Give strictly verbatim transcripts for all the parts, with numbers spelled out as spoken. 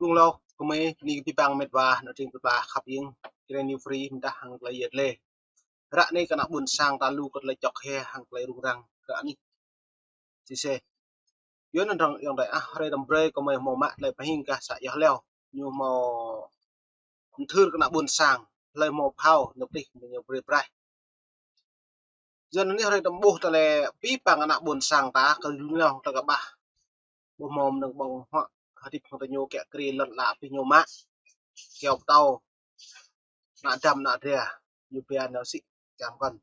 Rung lô, kơmơi, bơni kơ abih bang met wa, anŏ tring pơpla khăp hing, čơreng New Free, mơdah hăng tơlơi yet lĕ. Ră anai kơ ană ƀôn sang ta lu kơ tơlơi čŏk hia hăng tơlơi rŭng răng kơ anih. Sĭt sĭt. Yua anŭn răng yŏng đơi ah, hrơi tăm brơi kơmơi hmâo mă tơlơi pơhing gah să Ia Hleo. Ñu hmâo mơthưr kơ ană ƀôn sang, hlơi hmâo phao, ñu pơtih, ñu brơi braih. Yua anŭn hrơi tăm ƀuh tơlơi abih bang ană ƀôn sang ta, kơ lu nao ta kơƀah. Ƀu hmâo mơnơ̆ng ƀơ̆ng huă, hơdip hăng tơñu kiăng kri lŏn ala pih ñu mă. Kiao pơtâo, ană dăm ană dra, ñu pia nao sĭ, čăm kăn.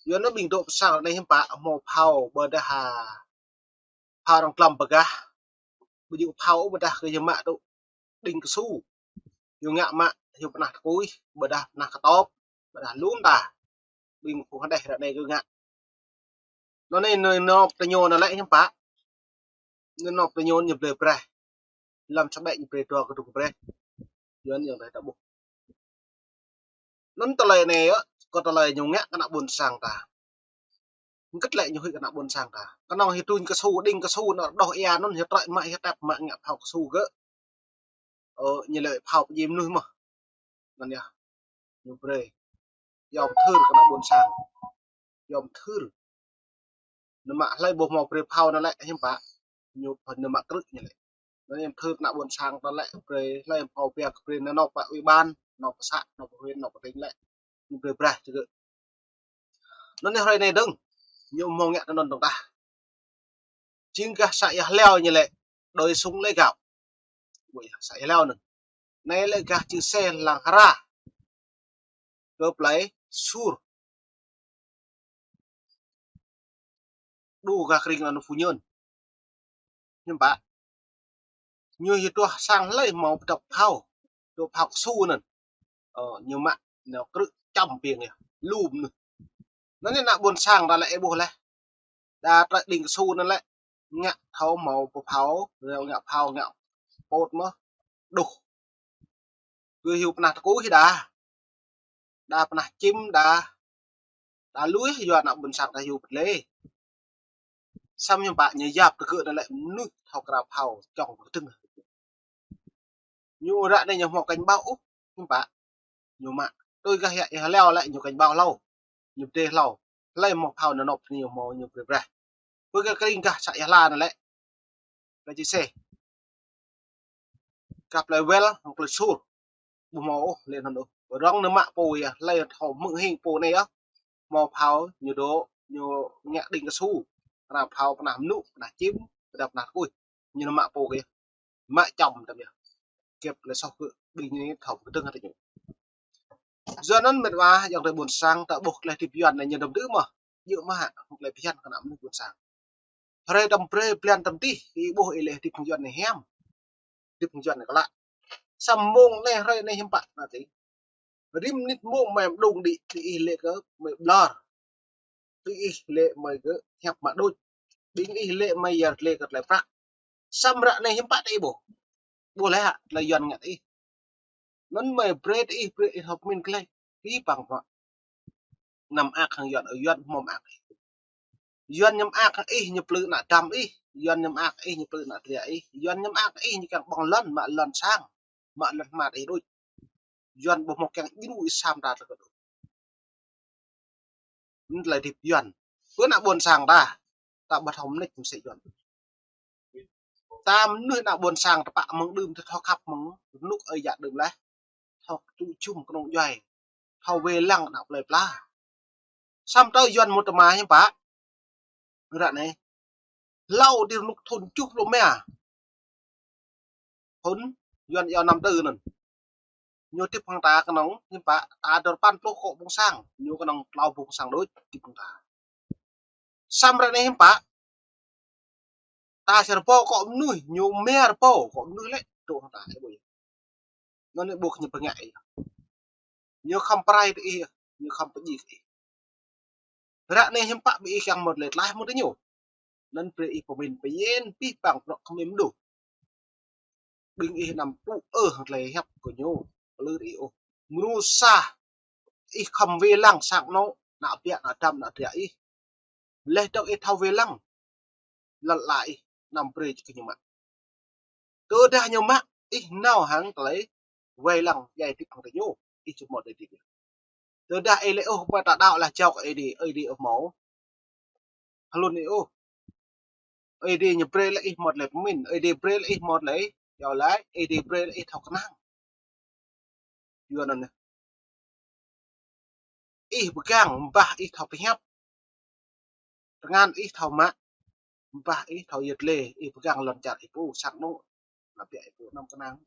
Yua anŭn ƀing dŏ pơsăl anai hiư̆m pă, hmâo phao, ƀôdah ha, phao arăng klăm pơgah. Ƀu djơ̆ phao ôh, ƀôdah kơ ñu mă tŭ đing kơsu. Ñu ngă mă, ñu pơnah tơkuih, ƀôdah pơnah kơtop, ƀôdah lŏm ta. Ƀing phung hơđeh ră anai kơ ngă. Anŭn anai, anŭn anŏ tơñu anŭn lĕ hiư̆m pă. Anŭn anŏ tơñu ñu brơi braih. Lăm sa ƀĕ ñu brơi dua kơdŭng braih. Yua anŭn yŏng đơi ta ƀuh. Anŭn tơlơi anai yơh, kơ tơlơi ñu ngă kơ ană ƀôn sang ta. Hơget lĕ ñu huĭ kơ ană ƀôn sang ta. Kơnơ̆ng hyu tuñ kơsu, đing kơsu, anŏ rơđoh ia anŭn hyu trơi mă, hyu tep mă ngă phao kơsu gơ̆. Ơ, ñu lĕ phao pơdjai mơnuih mơh. Anŭn yơh. Ñu brơi. Yua mơthưr kơ ană ƀôn sang. Yua mơthưr. Anŭn mă hlơi ƀu hmâo brơi phao anŭn lĕ hiư̆m pă. Ñu pơ̆n anŭn mă krư̆ ñu lĕ. Anŭn yơh mơthưr kơ ană ƀôn sang ta lĕ brơi hlơi hmâo pia kơ brơi anŭn nao pơ ủy ban, nao pơ să, nao pơ huyện, nao pơ tỉnh lĕ. Ñu brơi braih čơgơ̆. Anŭn anai hrơi anai dơ̆ng, ñu hmâo ngă tơ anŭn dơ̆ng tah. Jing gah să Ia Hleo ñu lĕ, đôi súng lấy gạo. Ƀu yơh, să Ia Hleo anŭn. Anai lĕ gah čư̆ se lăng hra. Kơ plei Sur. Đu gah kring anŭn Phú Nhơn. Hiư̆m pă. Ñu hyu tuah sang hlơi hmâo pơdŏp phao. Dŏ phao kơsu anŭn. Ơ, ñu mă, ñu krư̆ čăm ƀing yơh. Lŏm anŭn. Anŭn anai ană ƀôn sang ta lĕ ih ƀuh leh. Đa trơi đing kơsu anŭn lĕ. Ngă thâo hmâo pơphao, ngă phao, ngă pôt mơh. Đuh. Kơ hyu pơnah tơkuih đa. Đa pơnah čim đa. Đa lui yua ană ƀôn sang ta hyu pơtlê. Samơ̆ hiư̆m pă ñu yap tơgơ̆ anŭn lĕ mơnuih thâo krao phao čŏng pơkơdơ̆ng. Ñu ră anai ñu hmâo cảnh báo ôh, hiư̆m pă. Ñu mă. Tui gah Ia Hleo lĕ ñu cảnh báo hlâo. Ñu pơdê hlâo. Hlơi hmâo phao anŭn nao pơ ñu hmâo ñu brơi braih. Pơ gah kring gah să Ia Hla anŭn lĕ. Gah čư̆ se. Gah plei Wel, hăng plei Sur. Ƀu hmâo ôh, lĕ anŭn ôh. Rŏng anŭn mă pô yơh, hlơi thâo hmư̆ hing pô anai yơh. Hmâo phao, ñu dŏ, ñu ngă đing kơsu. Pơnah phao, pơnah mơnŭ, pơnah čim, pơnah, pơnah tơkuih. Ñu anŭn mă pô kơ yơh. Mă čăm tăm yơh. Kĕp lĕ soh kơ ƀing ñu thâo pơkơdơ̆ng hă tơ ñu. Yua anŭn met wa, yŏng tơ ƀôn sang, ta ƀuh tơlơi hơdip Yuan anai ñu dŏm dưi mơh. Djơ̆ mơ̆ hă, tơlơi phiăn kơ ană mơnuih ƀôn sang. Hrơi tăm brơi blan tăm tih, ih ƀuh ih lĕ hơdip hăng Yuan anai hiam. Hơdip hăng Yuan anai klă. Samơ̆ mông anai hrơi anai hiư̆m pă ană tring. Rĭm mơnit mông mơi mơđung đĭ, tui ih lĕ kơ mơi ƀlŏr. Tui ih lĕ mơi kơ hiăp mă đôč. Ƀing ih lĕ mơi yơr lĕ kơ tơlơi prăk. Samơ̆ ră anai hiư̆m pă tơ ih ƀuh. Ƀuh leh hă, tơlơi Yuan ngă tơ ih. Anŭn mơi brơi tơ ih, brơi ih hơ̆k min gleh. Ih păng pơ̆k. Anăm mơak hăng Yuan, ơ Yuan hmâo mơak. Yuan ñu mơak hăng ih ñu plư ană dăm ih. Yuan ñu mơak hăng ih ñu plư ană dra ih. Yuan ñu mơak hăng ih ñu kiăng ƀơ̆ng lŏn, mă lŏn sang. Mă lŏn hmar ih đôč. Yuan ƀu hmâo kiăng djru ih sa mơta tơlơi kơ đôč. Anŭn tơlơi hơdip Yuan. Pơ ană ƀôn sang ta. Ta ƀu thâo mơneč mơsĕ Yuan. Ta mơnuih ană ƀôn sang tơpă mơ̆ng đưm ta thâo khăp mơ̆ng rơnŭk ơi yă đưm leh. Thâo tŭ jum kơnung djuai. Thâo wai lăng ană plơi pla. Samơ̆ tơ Yuan mŭt tơma hiư̆m pă. Ră anai. Hlâo dih rơnŭk thŭn tơjuh pluh rơma. Thŭn Yuan iâu năm tư anŭn. Ñu hơdip hăng ta kơnơ̆ng hiư̆m pă, ta dơ̆r păn pluh kŏ ƀung sang. Ñu kơnơ̆ng klâo ƀung sang đôč hơdip hăng ta. Samơ̆ ră anai hiư̆m pă. Ta sa rơbâo kŏ mơnuih, ñu rơma rơbâo kŏ mơnuih lĕ dŏ hăng ta, ih ƀuh. Anŭn anai ƀuh ñu pơngă ih. Ñu khŏm pơrai tơ ih, ñu khŏm pơdjai tơ ih. Ră anai hiư̆m pă ƀing ih kiăng mŭt lĕ tlaih mŭt tơ ñu. Anŭn brơi ih pơmĭn pơyên abih bang bruă kơmĭn mơdô. Ƀing ih anăm tŭ ư hăng tơlơi hiăp kơ ñu. Plư tơ ih ôh. Mrô sa ih khŏm wai lăng sang anŏ, ană ƀiă, ană dăm, ană dra ih. Leh dŏ ih thâo wai lăng. Lŏn ala ih, anăm brơi kơ ñu mă. Tơdah ñu mă, ih nao hăng tơlơi wai lăng djai hơdip hăng tơ ñu, ih či mŭt djai hơdip. Tơdah ih laĭ ôh, ƀơi ta đaŏ lah jao kơ Ơi Adai, Ơi Adai ôh hmâo hlŭn ih ôh. Ơi Adai ñu brơi lĕ ih mŭt tơlơi pơmĭn, Ơi Adai brơi lĕ ih mŭt tơlơi iâu laĭ, Ơi Adai brơi lĕ ih thâo kơnang. Yua anŭn yơh, ih pơgang, ƀah ih thâo pơhiăp, tơngan ih thâo mă, ƀah ih thâo yơh lĕ, ih pơgang lŏn čar ih pô, sang anŏ, ană ƀiă ih pô, anăm kơnang.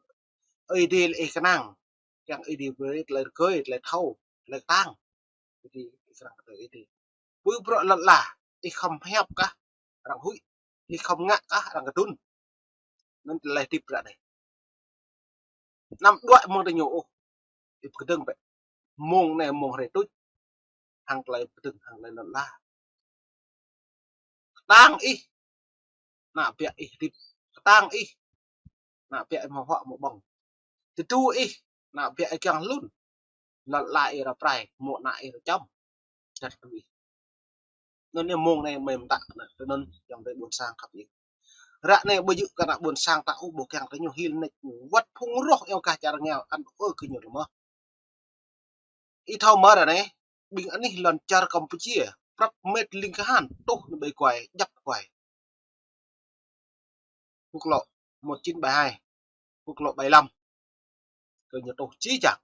Ơi Adai lĕ ih kơnang, kiăng Ơi Adai brơi tơlơi rơgơi, tơlơi thâo, tơlơi kơtang. Ơi Adai, ih kơnang kơ Ơi Adai. Ƀu bruă lŏn ala, ih khŏm hiăp kah arăng huĭ, ih khŏm ngă kah arăng kơdŭn. Anŭn tơlơi hơdip ră anai. Anăm đuaĭ mơ̆ng tơ ñu ôh. Ih pơkơdơ̆ng bĕ. Mông anai mông hrơi tuč. Hăng tơlơi pơkơdơ̆ng, hăng tơlơi lŏn ala. Kơtang ih, ană ƀiă ih hơdip. Kơtang ih, ană ƀiă ih hmâo huă hmâo ƀơ̆ng. Tơdu ih, ană ƀiă ih kiăng hlŭn. Lŏn ala ih ră prai, mông ană ih ră čăm. Čăt tui. Anŭn yơh mông anai mơi mơtă anai, tui anŭn ayŏng adơi ƀôn sang khăp ih. Ră anai ƀu djơ̆ kơ ană ƀôn sang ta ôh, ƀu kiăng kơ ñu hil nač ñu. Wơ̆t phung roh iâu kah čar rơngiao, ăn ôh kơ ñu lơmơ̆. Ih thâo mơ̆ ră anai, ƀing anih lŏn čar Campuchia, prăp mĕt ling kahan, tuh anai ƀơi Kuai, djăp Kuai. Quốc lộ một chín bảy hai, quốc lộ bảy lăm. Kơ ñu tuh či čang.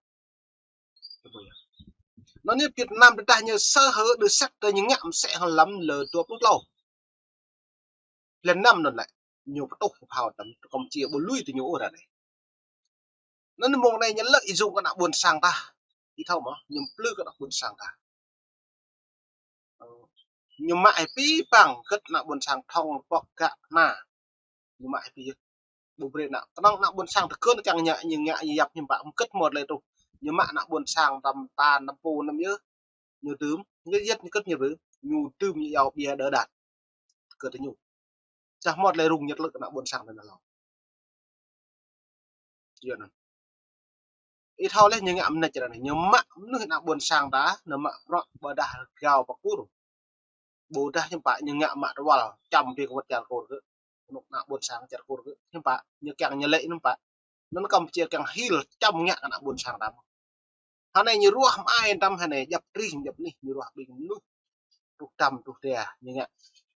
Anŭn yơh Việt Nam tơdah ñu sơ hở được sắt tơ ñu ngă mơsĕ hăng lăm lơ dua pluh tlâo. Lĕ năm anŭn lĕ. Ñu pơtuh pơphao tăm Campuchia ƀu lui tơ ñu ôh ră anai. Anŭn mông anai ñu lĕ ih jung kơ ană ƀôn sang ta. Ih thâo mơ̆, ñu plư kơ ană ƀôn sang ta. Ơ, ñu mă ih pĭ păng kơ̆t ană ƀôn sang thŏng pŏk gă na. Ñu mă ih pĭ yơh. Ƀu brơi ană, kơnơ̆ng ană ƀôn sang tơkơ̆n kiăng ñu ngă, ñu ngă, ñu yap hiư̆m pă, kơ̆t mơ̆ tơlơi truh. Ñu mă ană ƀôn sang tăm ta, tăm pô, tăm yơh. Ñu dưm, ñu yơh ñu kơ̆t ñu brơi. Ñu dưm ñu iâu ƀiă đơ đan. Kơ tơ ñu. Čah mơ̆ tơlơi rŭng ñu tơlơi kơ ană ƀôn sang ta anŭn hlâo. Yua anŭn. Ih thâo lĕ ñu ngă mơneč ră anai, ñu mă mơnuih ană ƀôn sang ta, ñu mă bruă ƀôdah rơgao pơkur. Ƀôdah hiư̆m pă ñu ngă mă tơwăl, čăm ƀing wơ̆t čar Kur gơ̆. Anŭn ană ƀôn sang čar Kur gơ̆. Hiư̆m pă, ñu kiăng ñu lĕ hiư̆m pă. Anŭn Campuchia kiăng hil čăm ngă kơ ană ƀôn sang ta mơ̆n. Hơnai ñu ruah mơai tăm hơnai djăp tring djăp anih ñu ruah ƀing mơnuih. Truh tăm truh tia ñu ngă.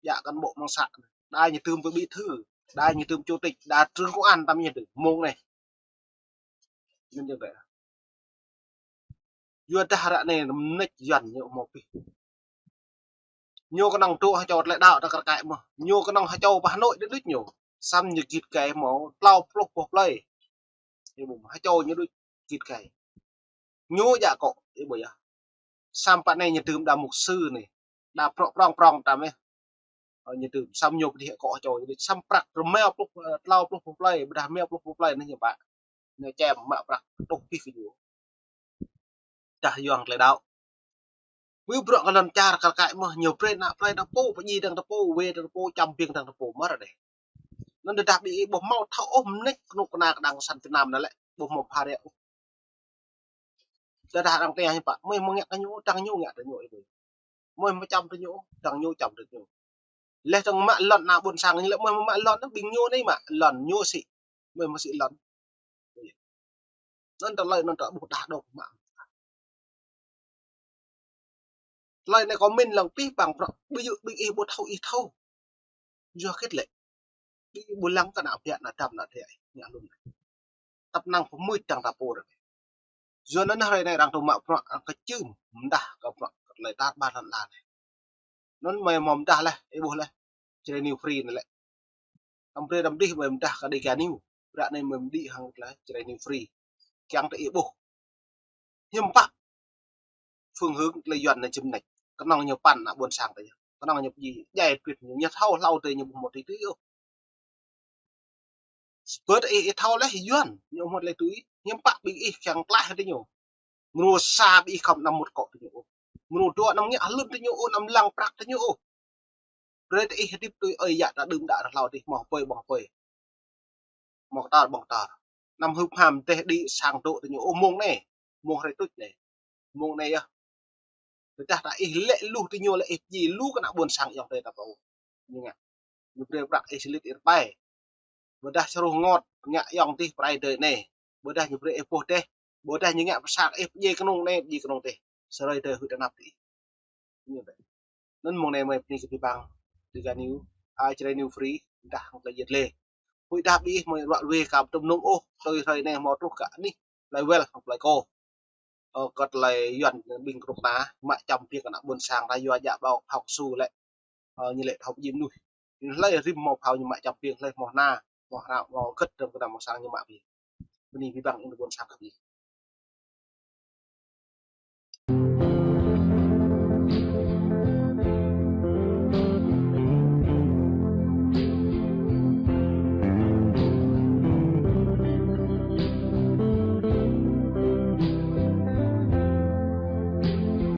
Djă cán bộ mơ̆ng să. Đa ñu dưm bí thư, đa ñu dưm chủ tịch, đa trưởng công an tăm ñu dưm mông anai. Anŭn yơh bĕ. Yua dah ră anai mơneč Yuan ñu hmâo pĭ. Ñu kơnơ̆ng dŏ hơčâo tơlơi đaŏ ta kar kaĭ mơ̆. Ñu kơnơ̆ng hơčâo pơ Hà Nội đĕ đuč ñu. Săm ñu git gai hmâo tlâo pluh boh plơi. Ih ƀuh hơčâo ñu đuč git gai. Ñu djă akŏ, ih ƀuh yơh. Săm pă anai ñu dưm đa mục sư anai. Đa prŏng prŏng prŏng tăm ih. Ơ, ñu dưm săm ñu pơdih akŏ hơčâo ñu đuč. Săm prăk rơma pluh, ơ, tlâo pluh boh plơi, ƀôdah rơma pluh boh plơi anai ñu pă. Ñu čem mă prăk tuh pĭ kơ ñu. Dah yuang tơlơi đaŏ. Ƀu bruă kơ lŏn čar kar kaĭ mơ̆, ñu brơi ană plơi ta pô, pơdjai dang ta pô, wai dang ta pô, čăm ƀing dang ta pô, mơ̆ ră anai. Anŭn tơdah ƀing ih ƀu hmâo thâo ôh mơneč kơnuk kơna kơ Đảng Cộng sản Việt Nam anai lĕ, ƀu hmâo phara ôh. Tơdah arăng tơña hiư̆m pă, mơi hmâo ngă kơ ñu, dang ñu ngă kơ ñu, ih ƀuh. Mơi hmâo čăm kơ ñu, dang ñu čăm kơ ñu. Laih dơ̆ng mă lŏn ană ƀôn sang ñu lĕ mơi hmâo mă lŏn, ƀing ñu anai mă lŏn ñu sĭ. Mơi hmâo sĭ lŏn. Anŭn tơlơi anŭn ta ƀuh đah đŏk mă. Tơlơi anai kâo mĭn lăng pĭ păng prăk ƀu djơ̆ ƀing ih ƀu thâo ih thâo. Yua hơget lĕ. Ƀing ih ƀu lăng kơ ană ƀiă ană dăm ană dêh ngă hlŭn. Tăp năng pơmưč dang ta pô ră anai. Yua anŭn hrơi anai arăng tŭ mă bruă arăng kơčưm mơdah kơ bruă kơ tơlơi tar ƀar lŏn ala anai. Anŭn mơi hmâo mơdah laih, ih ƀuh laih. Jrai New Free anai lĕ. Tăm brơi tăm đih mơi mơdah kơ Dega News. Ră anai mơi mơđĭ hăng tơlơi Jrai News Free. Kiăng tơ ih ƀuh. Hiư̆m pă phương hướng tơlơi Yuan anai čim nač. Kơnơ̆ng ñu păn ană ƀôn sang tơ ñu. Kơnơ̆ng ñu pơdjai, djai pĭt ñu, ñu thâo hlâo tơ ñu ƀu hmâo tui tui ôh. Sơbơ̆t ih, ih thâo laih Yuan, ñu hmâo tơlơi tui, hiư̆m pă ƀing ih kiăng klaih tơ ñu. Mrô sa ƀing ih khŏm anăm mŭt akŏ tơ ñu ôh. Mrô dua anăm ngă hlŭn tơ ñu ôh, anăm lăng prăk tơ ñu ôh. Brơi tơ ih hơdip tui ơi yă ta đưm đă rơhlâo adih, hmâo hơpơi ƀơ̆ng hơpơi. Hmâo kơtor ƀơ̆ng kơtor. Anăm hưp ham dêh đĭ sang dŏ tơ ñu ôh mông anai. Mông hrơi tuč anai. Mông anai yơh. Tơdah ta ih lĕ luh tơ ñu lĕ ih pơdjai lu kơ ană ƀôn sang ayŏng adơi ta pô. Ñu ngă. Ñu brơi prăk ih sĭt ih rơpai. Ƀôdah čơruh rơngot ngă ayŏng adih pơ rai adơi anai. Ƀôdah ñu brơi ih pŏh dêh. Ƀôdah ñu ngă pơsat ih pơdjai kơnung anai, pơdjai kơnung adih. Sơrơi adơi huĭ tơnap adih. Ñu adih. Anŭn mơ̆ng anai mơi bơni kơ abih bang Dega News, a, Jrai News Free, dah hăng tơlơi yet lê. Huĭ dah ƀing ih mơi ruă lui kơ tơm num ôh, tui hrơi anai hmâo truh kơ anih tơlơi wel hăng tơlơi kô. Ơ, kơ tơlơi Yuan ƀing kơnuk kơna, mă čăm biêng kơ ană ƀôn sang ta yua djă ƀâo phao su lĕ. Ơ, ñu lĕ thâo pơjing mơnuih. Ñu hlơi rĭm hmâo phao ñu mă čăm biêng, hlơi hmâo hna, hmâo hna, hmâo gĕt tơm kơnam hmâo sang ñu mă biêng. Bơni abih bang ƀing ƀôn sang kơ ƀing ih.